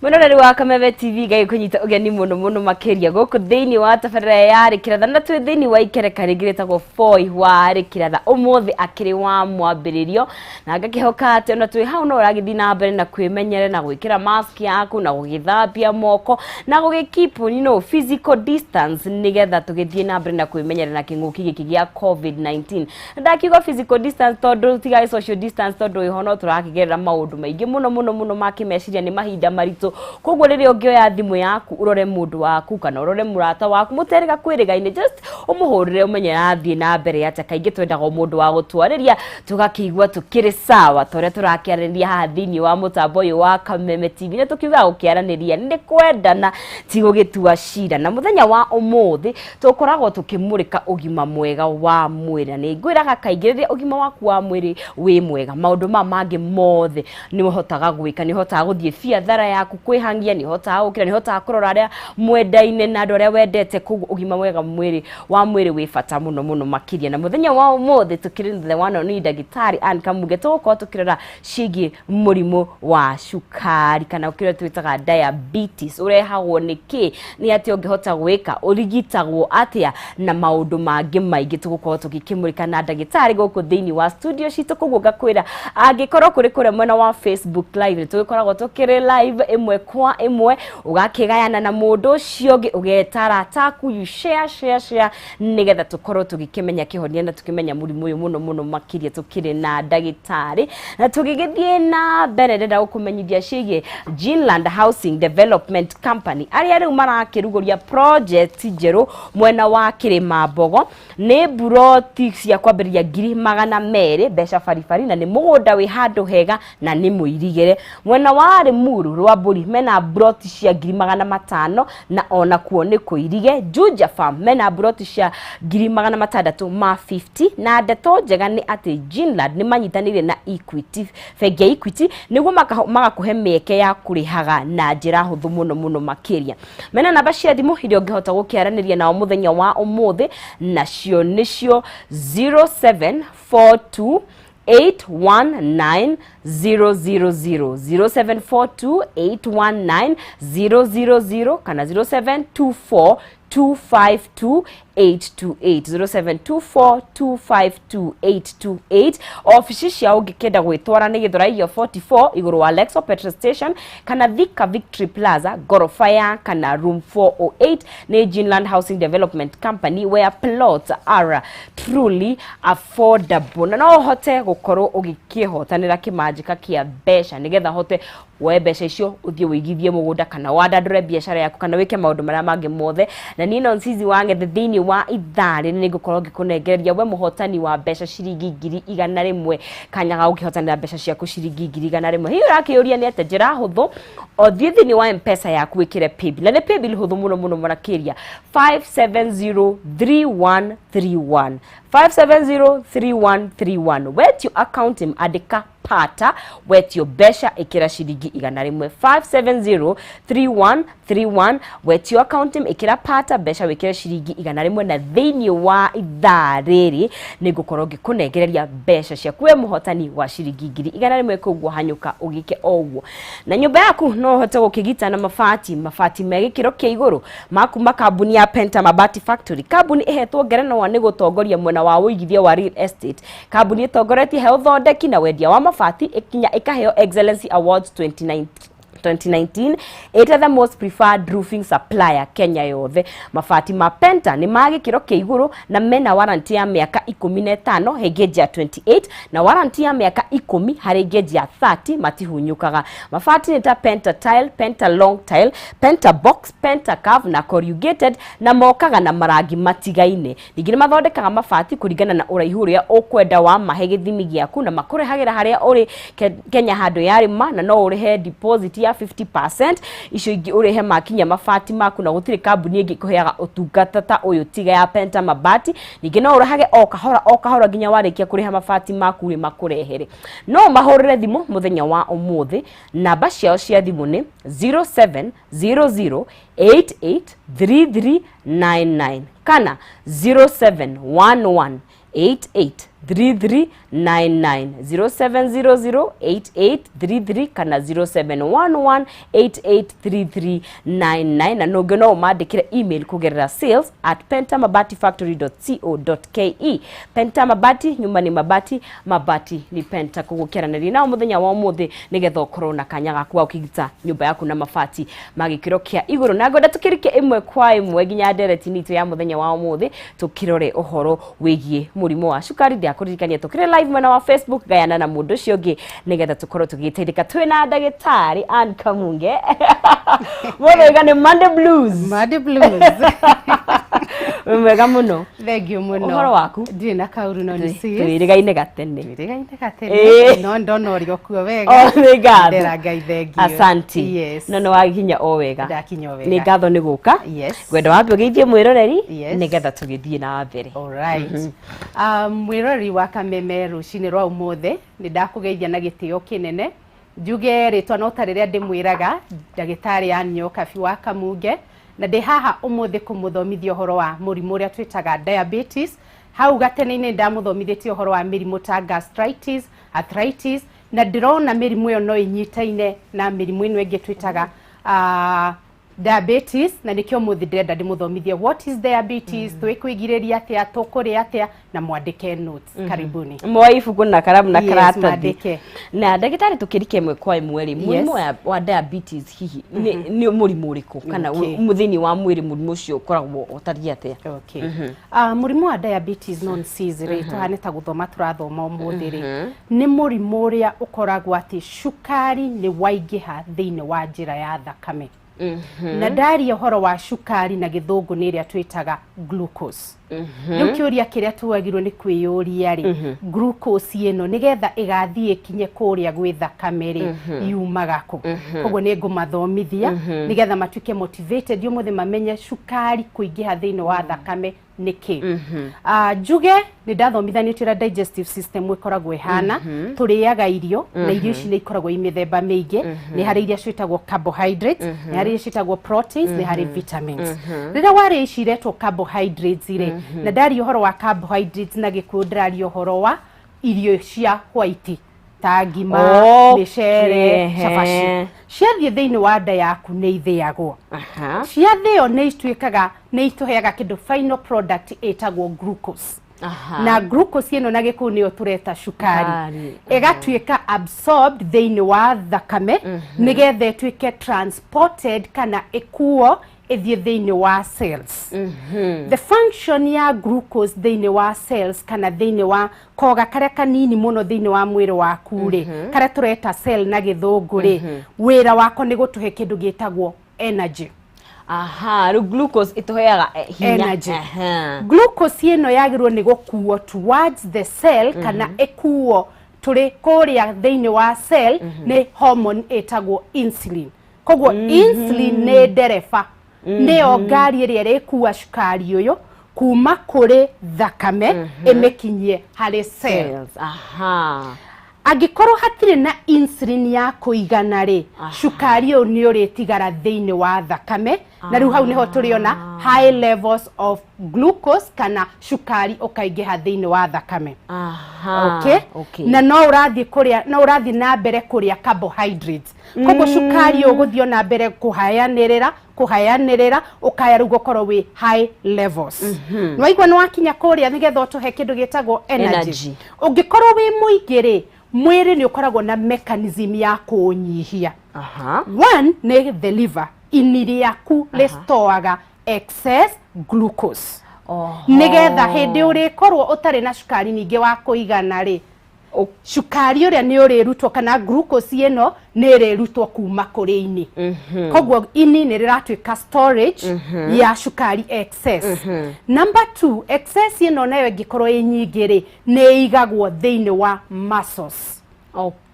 Mwĩroreri wa Kameme TV, Ngai kũnyita ũgeni mũno mũno makĩria gũkũ thĩinĩ wa tabarĩra ya Rĩkĩratha, na twĩ thĩinĩ wa ikereka rĩngĩ rĩtagwo Boy wa Rĩkĩratha. Ũmũthĩ akĩrĩ wa mwambĩrĩrio, na ngakĩhoka atĩ ona twĩ hau no ũragĩthiĩ na mbere na kwĩmenyerera na gwĩkĩra mask yaku na gũgĩthambia moko na gũgĩ keep physical distance, nĩgetha tũgĩthiĩ na mbere na kwĩmenyerera na kĩng'ũki gĩkĩ gĩa COVID-19. Ndakiuga physical distance tondũ tiga social distance, tondũ ĩho no tũrakĩgerera maũndũ maingĩ mũno mũno mũno ma kĩmeciria, nĩ mahinda maritũ. Koguo rĩrĩa ũngĩoya thimũ yaku ũrore mũndũ waku kana ũrore mũrata waku mũterĩga kwĩrĩga-inĩ, just ũmũhũrĩre ũmenye arathiĩ na mbere atĩa. Kaingĩ twendaga o mũndũ wa gũtwarĩria tũgakĩigua tũkĩrĩ sawa, ta ũrĩa tũrakĩarĩrĩria haha thĩinĩ wa mũtambo ũyũ wa Kameme TV, na tũkiugaga gũkĩaranĩria nĩ kwendana, ti gũgĩtua cira. Na mũthenya wa ũmũthĩ tũkoragwo tũkĩmũrĩka ũgima mwega wa mwĩrĩ, na nĩ ngwĩraga kaingĩ, rĩrĩa ũgima waku wa mwĩrĩ wĩ mwega, maũndũ ma mangĩ mothe nĩ ũhotaga gwĩka. Nĩ ũhotaga gũthiĩ biathara yaku kwĩhangia, nĩ ũhotaga gũkĩra, nĩ ũhotaga kũrora arĩa mwendaine na andũ arĩa wendete. Koguo ũgima mwega wa mwĩrĩ wĩ bata mũno mũno makĩria. Na mũthenya wa ũmũthĩ tũkĩrĩ the one and only ndagĩtarĩ Ann Kamuge, tũgũkorwo tũkĩrora ciĩgiĩ mũrimũ wa cukari, kana kĩrĩa twĩtaga diabetes. Ũrehagwo nĩ kĩ? Nĩ atĩa ũngĩhota gwĩka? Ũrigitagwo atĩa? Na maũndũ mangĩ maingĩ tũgũkorwo tũgĩkĩmũrĩka na ndagĩtarĩ gũkũ thĩinĩ wa studio citũ. Koguo ngakwĩra, angĩkorwo kũrĩ kũrĩa mwena wa Facebook Live, nĩ tũgĩkoragwo tũkĩrĩ live ĩmwe kwa ĩmwe, ũgakĩgayana na mũndũ ũcio ũngĩ, ũgeta arata aku, you share, share, share, nĩgetha tũkorwo tũgĩkĩmenya kĩhonia na tũkĩmenya mũrimũ ũyũ mũno mũno makĩria, tũkĩrĩ na ndagĩtarĩ. Na tũgĩgĩthiĩ na mbere, ndĩrenda gũkũmenyithia ciĩgiĩ Ginland Housing Development Company, arĩa rĩu marakĩrugũria project njerũ mwena wa Kĩrĩma Mbogo. Nĩ mburoti cia kwambĩrĩria 200,000, mbeca baribari, na nĩ mũgũnda wĩ handũ hega na nĩ mũirigĩre. Mwena wa Limuru Rwambũri mena mburoti cia 500,000, na onakuo nĩ kũirige. Juja Farm mena mburoti cia 650,000. Na ndeto njega nĩ atĩ Ginland nĩ manyitanĩire na Equity, bengi ya Equity, nĩguo magakũhe mĩeke ya kũrĩhaga na njĩra hũthũ mũno mũno makĩria. Mena namba cia thimũ iria ũngĩhota gũkĩaranĩria nao mũthenya wa ũmũthĩ, nacio nĩcio 0742 819 000, 0742 819 000, kana 0724 252 828, 0724 252 828. Obici ciao ũngĩkĩenda gwĩtwara nĩ Gĩthũrai 44, igũrũ wa Lexo petrol station, kana Thika Victory Plaza, ngoroba ya kana, room 408. Nĩ Ginland Housing Development Company, where plots are truly affordable. Na no ũhote gũkorwo ũgĩkĩhotanĩra kĩmanjĩka kĩa mbeca, nĩgetha hote woe mbeca icio ũthiĩ ũigithie mũgũnda, kana wandandũre biacara yaku, kana wĩke maũndũ marĩa mangĩ mothe. Na niĩ no Nsizi wa Ng'ethe, thĩinĩ wa ithaa rĩrĩ nĩ ngũkorwo ngĩkũnengereria we mũhotani wa mbeca ciringi 100,000, kanya ga gũkĩhotanĩra mbeca ciaku ciringi 100,000. Hihi ũrakĩũria nĩ atĩa? Njĩra hũthũ, o thiĩ thĩinĩ wa M-Pesa yaku, wĩkĩre paybill, na nĩ paybill hũthũ mũno mũno makĩria, 5703131, 5703131. Wetio account, andĩka pata. Wetio mbeca, ĩkĩra ciringi 100, 5703131. Wetio account, ĩkĩra pata, mbeca wĩkĩre ciringi 100. Na thĩinĩ wa ithaa rĩrĩ nĩ ngũkorwo ngĩkũnengereria mbeca ciaku, we mũhotani wa ciringi 100,000. Koguo hanyũka ũgĩke o ũguo. Na nyũmba yaku no ũhote gũkĩgita na mabati me gĩkĩro kĩa igũrũ ma kuma kambuni ya Penta Mabati Factory, kambuni ĩhetwo ngerenwa nĩ gũtongoria mwena wa ũigithia wa real estate, kambuni ĩtongoretie he ũthondeki na wendia wa mabati, ĩkinya ĩkaheo Excellency Awards 2019 2019, ĩta the most preferred roofing supplier Kenya yothe. Mabati ma Penta nĩ ma gĩkĩro kĩa igũrũ na mena warranty ya mĩaka 15 he gauge ya 28, na warranty ya mĩaka 10 harĩ gauge ya 30. Matihunyũkaga. Mabati nĩ ta Penta Tile, Penta Long Tile, Penta Box, Penta Curve na corrugated, na mokaga na marangi matigaine. Ningĩ nĩ mathondekaga mabati kũringana na ũraihu ũrĩa ũkwenda wa mahe gĩthimi gĩaku, na makũrehagĩra harĩa ũrĩ Kenya handũ yarĩma. Na no ũrĩhe deposit ya 50%, icio ingĩ ũrĩhe makinya mabati maku. Na gũtirĩ kambuni ĩngĩ ĩkũheaga ũtungata ta ũyũ tiga ya Penta Mabati. Ningĩ no ũrĩhage o kahora o kahora nginya warĩkia kũrĩha mabati maku rĩ, makũrehere. No mahũrĩre thimũ mũthenya wa ũmũthĩ, namba ciao cia thimũ nĩ 0700 883399 kana 0711 88. 3399, 07008833 kana 0711883399. Na nũngĩ no ũmandĩkĩre email kũgerera sales@pentamabatifactory.co.ke. Penta Mabati, nyumba ni mabati, mabati ni Penta. Koguo kĩaranĩria nao mũthenya wa ũmũthĩ nĩgetha ũkorwo na kanya gaku ga gũkĩgita nyũmba yaku na mabati ma gĩkĩro kĩa igũrũ. Na ngwenda tũkĩrike ĩmwe kwa ĩmwe nginya ndereti itũ ya mũthenya wa ũmũthĩ, tũkĩrore ũhoro wĩgiĩ mũrimũ wa cukari. Ndakũririkania tũkĩrĩ live mwena wa Facebook, gayana na mũndũ ũcio ũngĩ nĩgetha tũkorwo tũgĩteithĩka. Twĩna ndagĩtarĩ Ann Kamunge. Mũthĩ wĩga nĩ Monday Blues. Monday Blues. Wĩ mwega mũno. Thank you mũno. Ũhoro waku? Ndirĩ na kaũru, no nĩ sis. Twĩrĩgaine gatene. Twĩrĩgaine gatene. No ndona ũrĩ o kuo wega. Oh, nĩ ngatho. Ndera Ngai thank you. Asanti. Yes. No nĩ wakinya o wega? Ndakinya o wega. Nĩ ngatho nĩ gũka. Yes. Ngwenda wambe ũgeithie mwĩroreri nĩgetha tũgĩthiĩ na mbere. All right. Mwĩroreri wa Kameme, rũcinĩ rwa ũmũthĩ nĩ ndakũgeithia na gĩtĩo kĩnene. Njuge rĩtwa no ta rĩrĩa ndĩmwĩraga, ndagĩtarĩ Ann Nyokabi wa Kamunge, na ndĩ haha ũmũthĩ kũmũthomithia ũhoro wa mũrimũ ũrĩa twĩtaga diabetes. Hau gatene-inĩ ndamũthomithĩtie ũhoro wa mĩrimũ ta gastritis, arthritis, na ndĩrona mĩrimũ ĩyo no ĩnyitaine na mĩrimũ ĩno ĩngĩ twĩtaga diabetes, na nĩkĩo ũmũthĩ ndĩrenda ndĩmũthomithie what is diabetes, twĩkwĩgirĩria atĩa, tũkũrĩa atĩa, na mwandĩke notes. Karibuni. Moe ibuku na karamu na Yes, karatathi. Mandĩke. Na ndagĩtarĩ, tũkĩrike ĩmwe kwa ĩmwe rĩ, mũrimũ wa diabetes hihi nĩ mũrimũ ũrĩkũ, kana thĩinĩ wa mwĩrĩ mũrimũ ũcio ũkoragwo ũtariĩ atĩa? Okay. Mũrimũ wa diabetes non cis rĩ, tũhane ta gũthoma tũrathoma ũmũthĩ rĩ, nĩ mũrimũ ũrĩa ũkoragwo atĩ cukari nĩ waingĩha thĩinĩ wa njĩra ya thakame. Na ndaria ũhoro wa cukari na gĩthũngũ nĩ ĩrĩa twĩtaga glucose. Rĩu kĩũria kĩrĩa twagĩrĩirwo nĩ kwĩyũria rĩ, glucose ĩno nĩgetha ĩgathiĩ ĩkinye kũrĩa gwĩ thakame rĩ, yumaga kũ? Koguo nĩ ngũmathomithia nĩgetha matuĩke motivated ũmũthĩ, mamenye cukari kũingĩha thĩinĩ wa thakame nĩkĩ. Njuge nĩ ndathomithanĩtie ũrĩa digestive system ĩkoragwo ĩhana. Tũrĩaga irio, na irio ici nĩ ikoragwo i mĩthemba mĩingĩ. Nĩ harĩ iria ciĩtagwo carbohydrates, nĩ harĩ iria ciĩtagwo proteins, nĩ harĩ vitamins. Rĩrĩa warĩa ici iretwo carbohydrates rĩ, na ndaria ũhoro wa carbohydrates na Gĩkũyũ ndĩraria ũhoro wa irio cia white ta ngima, mĩcere, cabaci, ciathiĩ thĩinĩ wa nda yaku nĩ ithĩagwo. Ciathĩo nĩ ituĩkaga, nĩ itũheaga kĩndũ final product ĩtagwo glucose. Na glucose ĩno na Gĩkũyũ nĩyo tũreta cukari. Cukari. Ĩgatuĩka absorbed thĩinĩ wa thakame nĩgetha ĩtuĩke transported kana ĩkuo ĩthiĩ thĩinĩ wa cells. The function ya glucose thĩinĩ wa cells kana thĩinĩ wa koga karĩa kanini mũno thĩinĩ wa mwĩrĩ waku rĩ, karĩa tũreta cell na Gĩthũngũ rĩ, wĩra wako nĩ gũtũhe kĩndũ gĩtagwo energy. Aha, rĩu glucose ĩtũheaga hinya. Energy. Glucose ĩno yagĩrĩirwo nĩ gũkuo towards the cell kana ĩkuo tũrĩ kũrĩa thĩinĩ wa cell nĩ hormone ĩtagwo insulin. Koguo insulin nĩ ndereba, nĩyo ngari ĩrĩa ĩrĩkua cukari ũyũ kuma kũrĩ thakame ĩmĩkinyie harĩ cell. Cells. Angĩkorwo hatirĩ na insulin ya kũigana rĩ, cukari ũyũ nĩ ũrĩtigara thĩinĩ wa thakame, na rĩu hau nĩho tũrĩona high levels of glucose kana cukari ũkaingĩha thĩinĩ wa thakame. Okay? Na no ũrathiĩ kũrĩa, no ũrathiĩ na mbere kũrĩa carbohydrates, koguo cukari ũyũ ũgũthiĩ na mbere kũhayanĩrĩra, kũhayanĩrĩra, ũkaya rĩu gũkorwo wĩ high levels. Nĩwaigua nĩ wakinya kũrĩa nĩgetha ũtũhe kĩndũ gĩtagwo energy. Energy. Ũngĩkorwo wĩ mũingĩ rĩ, mwĩrĩ nĩ ũkoragwo na mechanism ya kũũnyihia. One nĩ the liver, ini rĩaku rĩstoaga excess glucose nĩgetha hĩndĩ ũrĩkorwo ũtarĩ na cukari ningĩ wa kũigana rĩ, cukari ũrĩa nĩ ũrĩrutwo kana glucose ĩno nĩ ĩrĩrutwo kuma kũrĩ ini. Koguo ini nĩ rĩratuĩka storage ya cukari excess. Number two, excess ĩno nayo ĩngĩkorwo ĩ nyingĩ rĩ, nĩ ĩigagwo thĩinĩ wa muscles.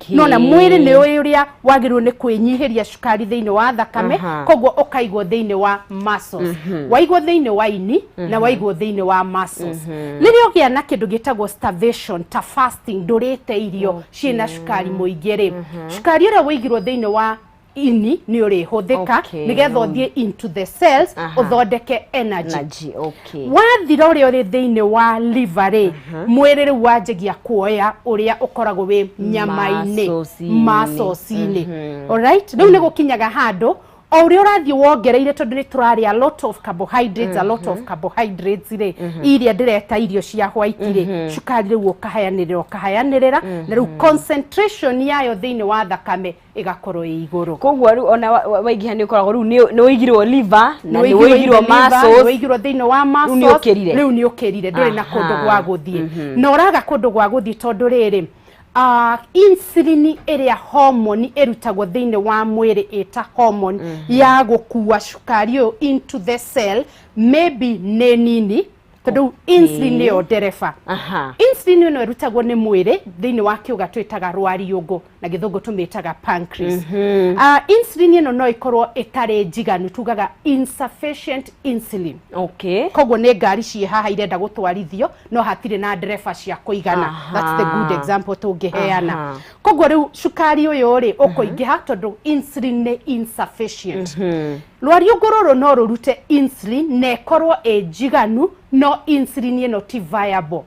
Nona mwĩrĩ nĩ ũĩ ũrĩa wagĩrĩirwo nĩ kwĩnyihĩria cukari thĩinĩ wa thakame. Koguo ũkaigwo thĩinĩ wa muscles, waigwo thĩinĩ wa ini na waigwo thĩinĩ wa muscles. Rĩrĩa ũgĩa na kĩndũ gĩtagwo starvation, ta fasting, ndũrĩte irio ciĩna cukari mũingĩ rĩ, cukari ũrĩa wĩigirwo thĩinĩ wa Ini nĩ ũrĩhũthĩka nĩgetha ũthiĩ into the cells, ũthondeke energy. Energy, okay. Wathira ũrĩa ũrĩ thĩinĩ wa liver rĩ, mwĩrĩ rĩu wanjagia kuoya ũrĩa ũkoragwo wĩ nyama-inĩ, muscles-inĩ. Muscles-inĩ. Alright, rĩu nĩ gũkinyaga handũ o ũrĩa ũrathiĩ wongereire, tondũ nĩ tũrarĩa a lot of carbohydrates, a lot of carbohydrates rĩ, iria ndĩreta irio cia white rĩ, cukari rĩu ũkahayanĩrĩra, ũkahayanĩrĩra, na rĩu concentration yayo thĩinĩ wa thakame ĩgakorwo ĩ igũrũ. Koguo rĩu ona waingĩha nĩ ũkoragwo rĩu nĩ ũigirwo liver na nĩ ũigirwo muscles. Nĩ ũigirwo thĩinĩ wa muscles. Rĩu nĩ ũkĩrire. Rĩu nĩ ũkĩrire, ndũrĩ na kũndũ gwa gũthiĩ, na ũraga kũndũ gwa gũthiĩ tondũ rĩrĩ, insulin ĩrĩa hormone ĩrutagwo thĩinĩ wa mwĩrĩ ĩta hormone ya gũkua cukari ũyũ into the cell maybe nĩ nini, tondũ insulin nĩyo ndereba. Insulin ĩno ĩrutagwo nĩ mwĩrĩ thĩinĩ wa kĩũga twĩtaga rwariũngũ, na gĩthũngũ tũmĩtaga pancreas. Insulin ĩno no ĩkorwo ĩtarĩ njiganu, tugaga insufficient insulin. Koguo nĩ ngari ciĩ haha irenda gũtwarithio no hatirĩ na ndereba cia kũigana. That's the good example tũngĩheana. Koguo rĩu cukari ũyũ rĩ ũkũingĩha tondũ insulin nĩ insufficient. Rwariũngũ rũrũ no rũrute insulin na ĩkorwo ĩ njiganu, no insulin ĩno ti viable.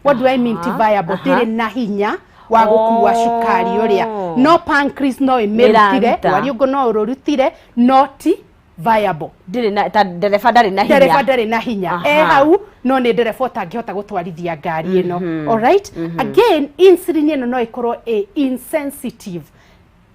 What do I mean, ti viable? Ndĩrĩ na hinya wa gũkua cukari ũrĩa, no pancreas no ĩmĩrutire. Nĩĩraruta. Rwariũngũ no rũrutire no ti viable. Ndĩrĩ na ta ndereba ndarĩ na Ndereba hinya. ndarĩ na hinya. E hau no nĩ ndereba ũtangĩhota gũtwarithia ngari ĩno. Alright, again, insulin ĩno no ĩkorwo ĩ insensitive.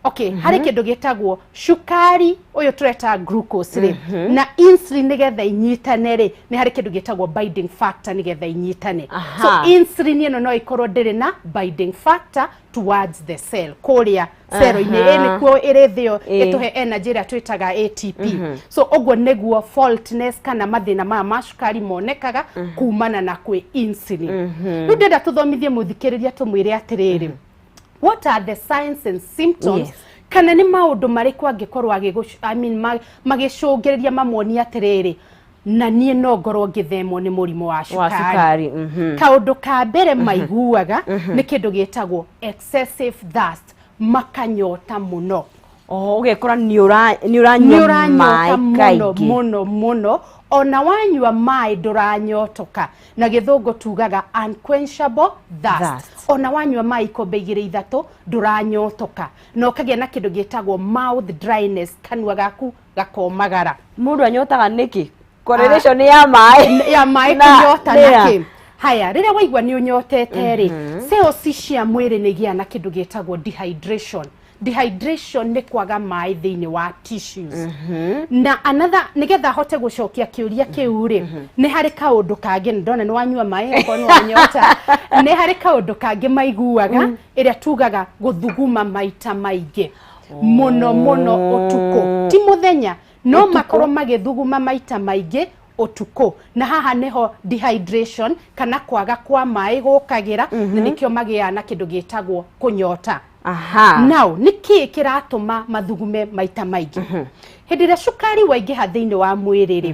Okay, harĩ kĩndũ gĩtagwo cukari ũyũ tũreta glucose rĩ na insulin, nĩgetha inyitane rĩ, nĩ harĩ kĩndũ gĩtagwo binding factor nĩgetha inyitane. So insulin ĩno no ĩkorwo ndĩrĩ na binding factor towards the cell, kũrĩa cell-inĩ ĩ nĩkuo ĩrĩthĩo ĩtũhe energy ĩrĩa twĩtaga ATP. So ũguo nĩguo faultness kana mathĩna maya ma cukari monekaga kumana na kwĩ insulin. Rĩu ndĩrenda tũthomithie mũthikĩrĩria, tũmwĩre atĩrĩrĩ, what are the signs and symptoms, kana nĩ maũndũ marĩkũ angĩkorwo I mean, magĩcũngĩrĩria mamuonia atĩrĩrĩ, na niĩ no ngorwo ngĩthemwo nĩ mũrimũ wa wa cukari. Cukari. Kaũndũ ka mbere maiguaga nĩ kĩndũ gĩtagwo excessive thirst, makanyota mũno. Oh, ũgekora nĩ ũra nĩ nĩ ũranyua ũranyota maĩ mũno kaingĩ. Mũno mũno, ona wanyua maĩ ndũranyotoka, na gĩthũngũ tugaga unquenchable thirst. Thirst. Ona wanyua maĩ ikombe igĩrĩ ithatũ ndũranyotoka, na ũkagĩa na kĩndũ gĩtagwo mouth dryness, kanua gaku gakomagara. Mũndũ anyotaga nĩkĩ? Correlation ya maĩ Ya maĩ kũnyota na kĩ? Haya, rĩrĩa waigua nĩ ũnyotete rĩ, cells cia mwĩrĩ nĩ igĩaga na kĩndũ gĩtagwo dehydration. Dehydration nĩ kwaga maĩ thĩinĩ wa tissues. Na another, nĩgetha hote gũcokia kĩũria kĩu rĩ, nĩ harĩ kaũndũ kangĩ nĩ ndona nĩ wanyua maĩ okorwo nĩ wanyota. Nĩ harĩ kaũndũ kangĩ maiguaga ĩrĩa tugaga gũthuguma maita maingĩ mũno mũno ũtukũ, ti mũthenya, no makorwo magĩthuguma maita maingĩ ũtukũ, na haha nĩho dehydration kana kwaga kwa maĩ gũkagĩra, na nĩkĩo magĩaga na kĩndũ gĩtagwo kũnyota. Now nĩ kĩĩ kĩratũma mathugume maita maingĩ? Hĩndĩ ĩrĩa cukari waingĩha thĩinĩ wa mwĩrĩ rĩ,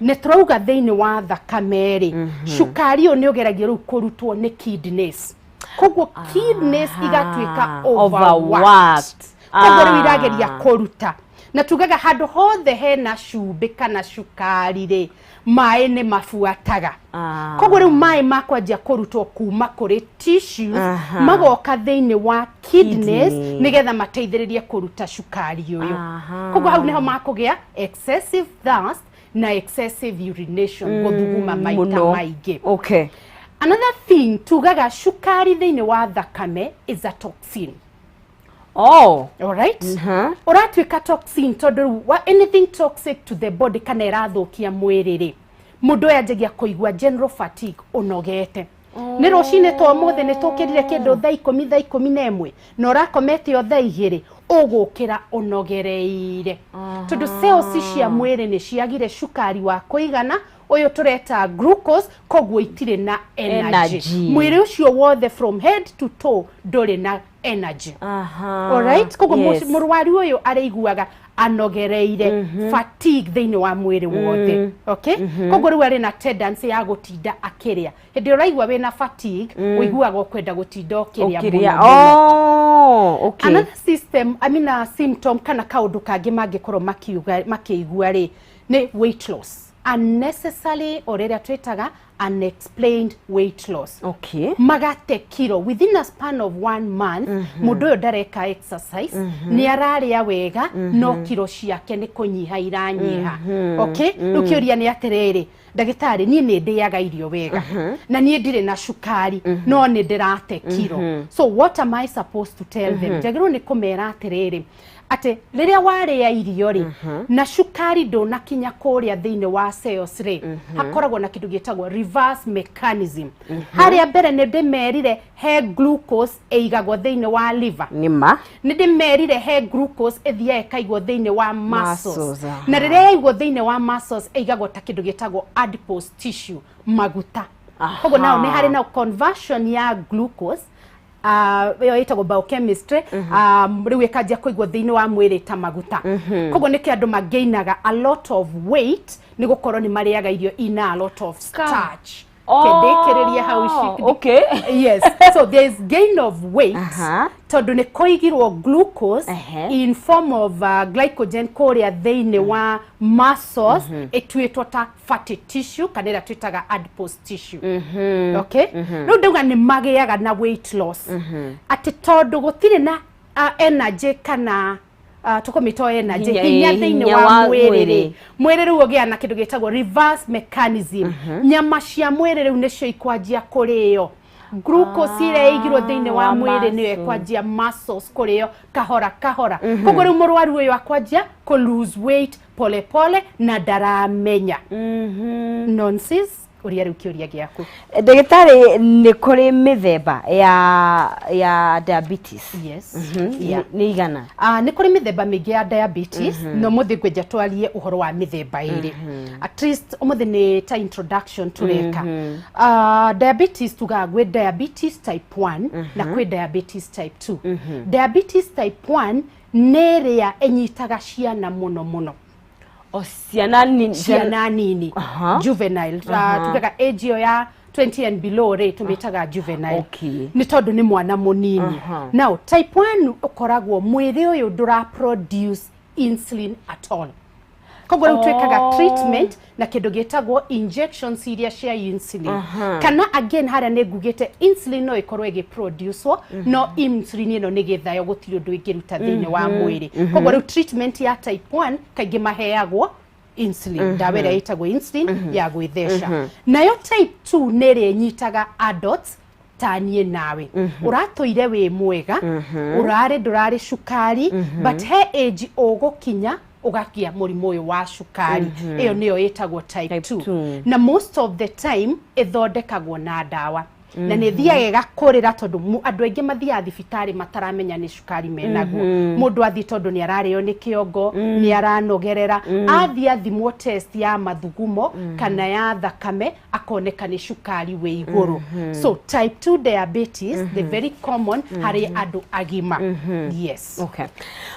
nĩ tũrauga thĩinĩ wa thakame rĩ, cukari ũyũ nĩ ũgeragio rĩu kũrutwo nĩ kidneys, koguo kidneys igatuĩka overworked. Overworked. Koguo rĩu irageria kũruta, na tugaga handũ hothe hena cumbĩ kana cukari rĩ, maĩ nĩ mabuataga. Koguo rĩu maĩ makwanjia kũrutwo kuma kũrĩ tissues magoka thĩinĩ wa kidneys Kidney. nĩgetha mateithĩrĩrie kũruta cukari ũyũ. Koguo hau nĩho makũgĩa excessive thirst na excessive urination, gũthuguma maita mũno maingĩ. Another thing tugaga, cukari thĩinĩ wa thakame is a toxin. Alright, ũratuĩka toxin tondũ rĩu anything toxic to the body kana ĩrathũkia mwĩrĩ rĩ, mũndũ ũyũ anjagia kũigua general fatigue, ũnogete. Nĩ rũcinĩ to ũmũthĩ nĩ tũkĩrire kĩndũ thaa 10, thaa 11, na ũrakomete o thaa 2, ũgũkĩra ũnogereire tondũ cells cia mwĩrĩ nĩ ciagire cukari wa kũigana ũyũ tũreta glucose, koguo itirĩ na energy. Energy. Mwĩrĩ ũcio wothe from head to toe ndũrĩ na Energy. Alright, koguo mũrwaru ũyũ arĩiguaga anogereire, fatigue thĩinĩ wa mwĩrĩ wothe, okay? Koguo rĩu arĩ na tendency ya gũtinda akĩrĩa. Hĩndĩ ĩrĩa ũraigua wĩna fatigue, ũiguaga ũkwenda gũtinda ũkĩrĩa ũkĩrĩa mũno mũno. Oh, okay. Another system, I mean, a symptom kana kaũndũ kangĩ mangĩkorwo makiuga makĩigua rĩ, nĩ weight loss, unnecessary, o rĩrĩa twĩtaga unexplained weight loss. Magate kiro within a span of one month. Mũndũ ũyũ ndareka exercise, nĩ ararĩa wega, no kiro ciake nĩ kũnyiha iranyiha, okay? Rĩu kĩũria nĩ atĩrĩrĩ, ndagĩtarĩ, niĩ nĩ ndĩaga irio wega na niĩ ndirĩ na cukari, no nĩ ndĩrate kiro, so what am I supposed to tell them? Njagĩrĩirwo nĩ kũmera atĩrĩrĩ, atĩ rĩrĩa warĩa irio rĩ, na cukari ndũnakinya kũrĩa thĩinĩ wa cells rĩ, hakoragwo na kĩndũ gĩtagwo reverse mechanism. Harĩa mbere nĩ ndĩmerire he glucose ĩigagwo thĩinĩ wa liver. Nĩ ma. Nĩ ndĩmerire he glucose ĩthiaga ĩkaigwo thĩinĩ wa muscles. Muscles, aha. Na rĩrĩa yaigwo thĩinĩ wa muscles, ĩigagwo ta kĩndũ gĩtagwo adipose tissue, maguta. Koguo nao nĩ harĩ na conversion ya glucose, ĩyo ĩtagwo biochemistry, rĩu ĩkanjia kũigwo thĩinĩ wa mwĩrĩ ta maguta. Koguo nĩkĩo andũ magainaga a lot of weight, nĩ gũkorwo nĩ marĩaga irio ina a lot of starch. Kĩndĩkĩrĩrie hau. Yes, so there is gain of weight tondũ nĩ kũigirwo glucose in form of glycogen kũrĩa thĩinĩ wa muscles, ĩtuĩtwo ta fatty tissue kana ĩrĩa twĩtaga adipose tissue, okay? Rĩu ndauga nĩ magĩaga na weight loss atĩ tondũ gũtirĩ na energy kana tũkũmĩta energy, hinya thĩinĩ hinya wa wa mwĩrĩ mwĩrĩ. Rĩ, mwĩrĩ rĩu ũgĩa na kĩndũ gĩtagwo reverse mechanism. Nyama cia mwĩrĩ rĩu nĩcio ikwanjia kũrĩo. Glucose ĩrĩa ĩigirwo thĩinĩ wa wa mwĩrĩ nĩyo muscle. ĩkwanjia muscles kũrĩo kahora kahora. Koguo rĩu mũrwaru ũyũ akwanjia kũ lose weight pole pole na ndaramenya. Nonsense. Ũria rĩu kĩũria gĩaku. Ndagĩtarĩ, nĩ kũrĩ mĩthemba ya diabetes? Yes. Yeah. Nĩ igana? Nĩ kũrĩ mĩthemba mĩingĩ ya diabetes, no mũthĩ ngwenja twarie ũhoro wa mĩthemba ĩrĩ. At least ũmũthĩ nĩ ta introduction tũreka. Diabetes tugaga gwĩ diabetes type 1 na kwĩ diabetes type 2. Diabetes type 1 nĩ ĩrĩa ĩnyitaga ciana mũno mũno. O ciana ni Ciana nini, juvenile. Tugaga age ĩyo ya 20 and below rĩ, tũmĩtaga juvenile, nĩ tondũ nĩ mwana mũnini. Now type 1 ũkoragwo mwĩrĩ ũyũ ndũra produce insulin at all. Koguo rĩu twĩkaga treatment na kĩndũ gĩtagwo injections iria cia insulin. Kana again, harĩa nĩ ngugĩte insulin no ĩkorwo ĩgĩproducwo, no insulin ĩno nĩ gĩthayo, gũtirĩ ũndũ ĩngĩruta thĩinĩ wa mwĩrĩ. Koguo rĩu treatment ya type 1 kaingĩ maheagwo insulin, ndawa ĩrĩa ĩtagwo insulin ya gwĩtheca. Nayo type 2 nĩ ĩrĩa ĩnyitaga adults ta niĩ nawe. Ũratũire wĩ mwega, ũrarĩ ndũrarĩ cukari, but he age ũgũkinya ũgagĩa mũrimũ ũyũ wa cukari. Ĩyo nĩyo ĩtagwo type Type 2. 2. Na most of the time ĩthondekagwo na ndawa na nĩ ĩthiaga ĩgakũrĩra, tondũ andũ aingĩ mathiaga thibitarĩ mataramenya nĩ cukari menaguo. Mũndũ athiĩ tondũ nĩ ararĩo nĩ kĩongo, nĩ aranogerera, athiĩ athimwo test ya mathugumo kana ya thakame, akoneka nĩ cukari wĩ igũrũ. So type 2 diabetes, the very common harĩ andũ agima, yes. Okay.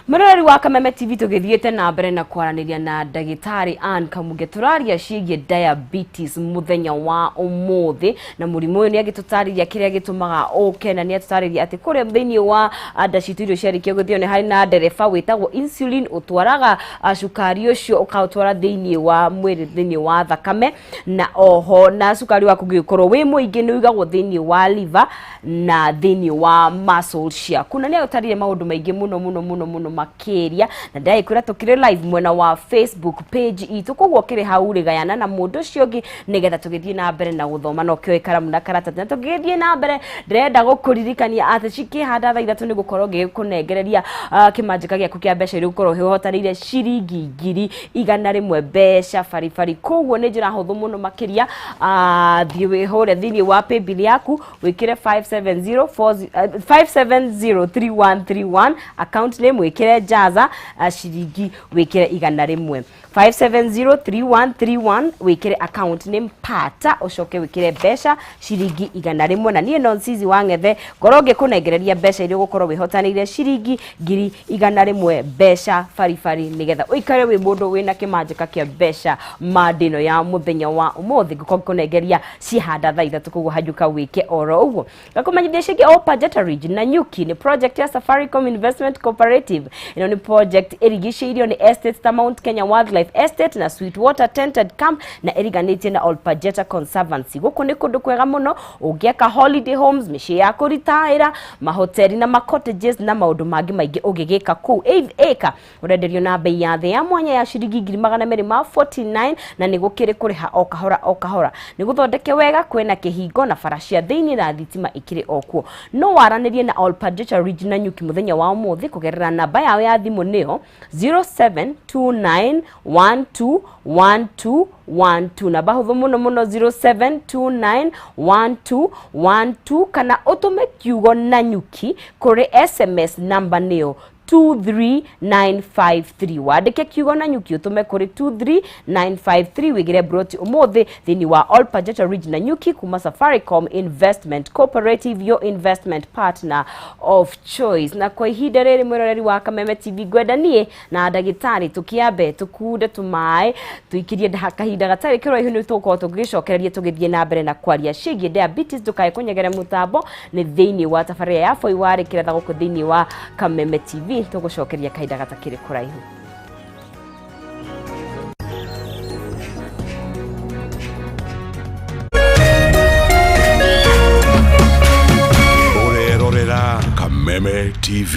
Mũroreri wa Kameme TV, tũgĩthiĩte na mbere na kwaranĩria na ndagĩtarĩ Ann Kamunge. Tũraria ciĩgiĩ diabetes mũthenya wa ũmũthĩ, na mũrimũ ũyũ nĩ agĩtũtarĩria kĩrĩa gĩtũmaga ũke, na nĩ atũtarĩria atĩ kũrĩa thĩinĩ wa nda citũ irio ciarĩkia gũthĩo nĩ harĩ na ndereba wĩtagwo insulin ũtwaraga cukari ũcio ũkaũtwara thĩinĩ wa mwĩrĩ, thĩinĩ wa thakame. Na oho na cukari waku ũngĩkorwo wĩ mũingĩ, nĩ ũigagwo thĩinĩ wa liver na thĩinĩ wa muscle ciaku. Na nĩ agũtarire maũndũ maingĩ mũno mũno mũno mũno makĩria, na ndagĩkwĩra tũkĩrĩ live mwena wa Facebook page itũ. Koguo kĩrĩ hau rĩ, gayana na mũndũ ũcio ũngĩ nĩgetha tũgĩthiĩ na mbere na gũthoma na ũkĩoe karamu na karatathi. Na tũgĩthiĩ na mbere, ndĩrenda gũkũririkania atĩ cikĩhanda thaa 3 nĩ gũkorwo ngĩgĩkũnengereria kĩmanjĩka gĩaku kĩa mbeca iria ũgũkorwo ũhotanĩire ciringi 100,000 mbeca baribari. Koguo nĩ njĩra hũthũ mũno makĩria. Thiĩ wĩhũre thĩinĩ wa paybill yaku, wĩkĩre 570 5703131, account name wĩkĩre Jaza, ciringi wĩkĩre 100, 5703131, wĩkĩre account name Pata, ũcoke wĩkĩre mbeca ciringi igana. 100, na niĩ Nonsizi wa Ng'ethe ngorwo ngĩkũnengereria mbeca iria ũgũkorwo wĩhotanĩire ciringi 100,000 mbeca baribari, nĩgetha ũikare wĩ mũndũ wĩna kĩmanjĩka kĩa mbeca mande ĩno ya mũthenya wa ũmũthĩ. Ngũkorwo ngĩkũnengeria cihanda thaa 3, koguo hanyũka wĩke oro ũguo. Ngakũmenyithia ciĩgiĩ Olpajeta Ridge Nanyuki, nĩ project ya Safaricom Investment Cooperative. Ĩno nĩ project ĩrigicĩirio nĩ estates ta Mount Kenya Wildlife Estate na Sweetwater Tented Camp, na ĩriganĩtie na Olpajeta Conservancy. Gũkũ nĩ kũndũ kwega mũno ũngĩaka holiday homes, mĩciĩ ya kũritaĩra, mahoteli na ma cottages na maũndũ mangĩ maingĩ ũngĩgĩka kũu. 8 acre ũrenderio na bei ya thĩ ya mwanya ya ciringi 249,000, na nĩ gũkĩrĩ kũrĩha o kahora o kahora. Nĩ gũthondeke wega, kwĩna kĩhingo na bara cia thĩinĩ na thitima ikĩrĩ o kuo. No waranĩrie na Olpajeta Ridge Nanyuki mũthenya wa ũmũthĩ kũgerera namba yao ya thimũ, nĩyo 0729121212, namba hũthũ mũno mũno, 07291212, kana ũtũme kiugo Nanyuki kũrĩ SMS namba nĩyo 23953. Wandĩke kiugo Nanyuki ũtũme kũrĩ 23953 wĩgĩre broti ũmũthĩ thĩinĩ wa Olpajeta Ridge Nanyuki kuma Safaricom Investment Cooperative, your investment partner of choice. Na kwa ihinda rĩrĩ, mwĩroreri wa Kameme TV, ngwenda niĩ na ndagĩtarĩ tũkĩambe tũkunde tũmaĩ tũikirie kahinda gatarĩ kĩraihu, nĩ tũgũkorwo tũgĩcokereria tũgĩthiĩ na mbere na kwaria ciĩgiĩ diabetes. Ndũkae kũnyegera mũtambo, nĩ thĩinĩ wa tabarĩra ya Foi wa Rĩkĩratha gũkũ thĩinĩ wa Kameme TV. Tũgũcokeria kahinda gatakĩrĩ kũraihu. Ũrerorera Kameme TV.